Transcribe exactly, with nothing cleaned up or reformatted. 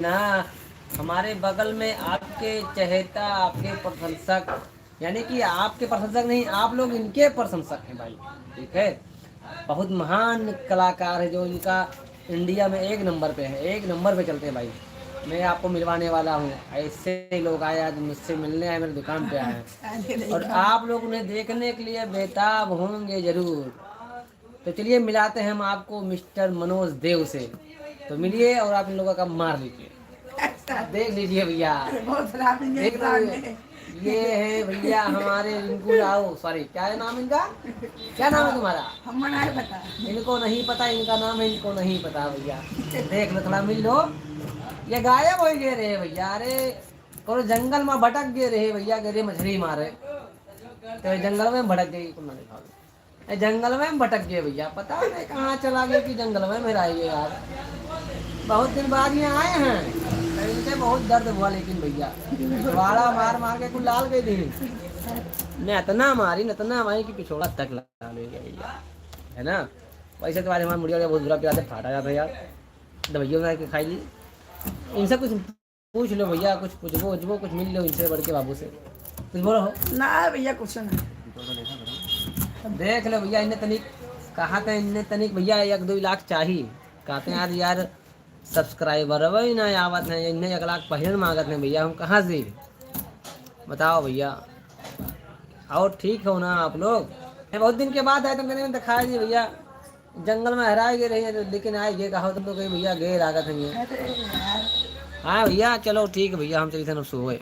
ना, हमारे बगल में आपके चहेता, आपके प्रशंसक, यानी कि आपके प्रशंसक नहीं, आप लोग इनके प्रशंसक हैं भाई, ठीक है। बहुत महान कलाकार है, जो इनका इंडिया में एक नंबर पे है, एक नंबर पे चलते हैं भाई। मैं आपको मिलवाने वाला हूँ, ऐसे लोग आए आज मुझसे मिलने आए, मेरे दुकान पे आए हैं। और आप लोग उन्हें देखने के लिए बेताब होंगे जरूर। तो चलिए मिलाते हैं हम आपको मिस्टर मनोज देव से। तो मिलिए और आप इन लोगों का मार लीजिए। देख लीजिए भैया, बहुत खराब इंसान है। ये है भैया हमारे रिंकू राव, सॉरी, क्या है नाम इनका? क्या नाम है तुम्हारा? हम नहीं पता। इनको नहीं पता, इनका नाम है, इनको नहीं पता भैया। देख लो, थोड़ा मिल लो। ये गायब होइ गए रहे भैया, अरे कोनो जंगल मा भटक गए रहे भैया, गए रहे मछली मारे, तो जंगल में भटक गए, कुछ ना दिखाओ। ए, जंगल में भटक गए भैया, पता नहीं कहाँ चला गए कि जंगल में हेराइ गए यार। बहुत दिन बाद ये आए हैं, तो इनके बहुत दर्द हुआ, लेकिन भैया पिछवाड़ा मार मार के कुल लाल कइ दी। मैं इतना मारी, इतना मारी कि पिछवाड़ा तक लाल होइ गया भैया, है ना। वैसे तो आज हमारा मुड़िया बहुत बुरा पिरात है, फाटा जाता है यार, दवाइयों में आके खाई ली। इनसे कुछ पूछ लो भैया, कुछ पूछबो उछबो, कुछ मिल लो इनसे बड़के बाबू से, कुछ बोलो हो। ना भैया, कुछ ना। देख लो भैया, इन्हें तनिक, कहा थे इन्हें तनिक भैया एक दो लाख चाही, कहते हैं यार, यार सब्सक्राइबर वही ना आवत है, इन्हें एक लाख पहले मांगत हैं भैया, हम कहाँ से बताओ भैया। और ठीक हो ना आप लोग? मैं बहुत दिन के बाद आए, तुम कहने में दिखाई दी भैया, जंगल में हेराइ गए रही, लेकिन आए गए, कहा तुम तो कहीं भैया गए लागत है ये। अरे यार। हाँ भैया, चलो ठीक है भैया, हम चली थे अब सोए।